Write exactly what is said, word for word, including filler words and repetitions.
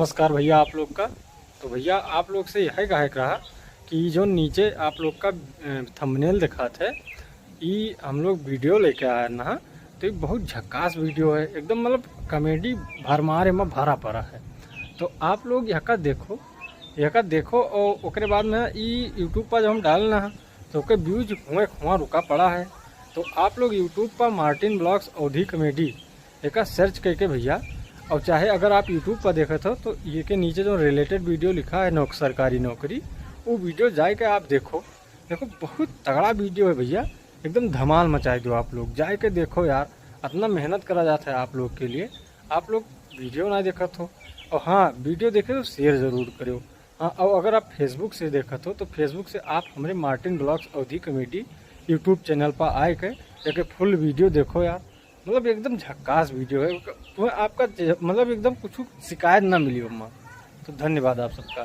नमस्कार भइया आप लोग का। तो भइया आप लोग से यही कहे के रहा कि ई जौन नीचे आप लोग का, अ, थंबनेल दिखात है, ई हम लोग वीडियो लेके आए ना, तो ई बहुत झक्कास वीडियो है, एकदम मतलब कॉमेडी भरमार एमा भरा पड़ा है। तो आप लोग यहका देखो, यहका देखो और ओकरे बाद में ई YouTube पर जब हम डालना है तो ओके व्यूज हुए हुआ रुका पड़ा है। तो आप लोग YouTube पर मार्टिन ब्लॉग्स अवधी कॉमेडी एका सर्च करके भइया, और चाहे अगर आप YouTube पर देखत हो तो ये के नीचे जो रिलेटेड वीडियो लिखा है नौक-, सरकारी नौकरी, वो वीडियो जाए के आप देखो। देखो बहुत तगड़ा वीडियो है भइया, एकदम धमाल मचाए दो आप लोग, जाए के देखो यार, इतना मेहनत करा जाता है आप लोग के लिए, आप लोग वीडियो ना देखत हो। और हाँ, वीडियो देखे तो शेयर जरूर करो। हाँ, और अगर आप Facebook से देखत हो तो Facebook से आप हमरे मार्टिन ब्लॉग्स अवधी कॉमेडी YouTube चैनल पर आए के एके फुल वीडियो देखो यार, मतलब एकदम झक्कास वीडियो है। तुम्हें आपका ज-, मतलब एकदम कुछ शिकायत ना मिली ओमा। तो धन्यवाद आप सबका।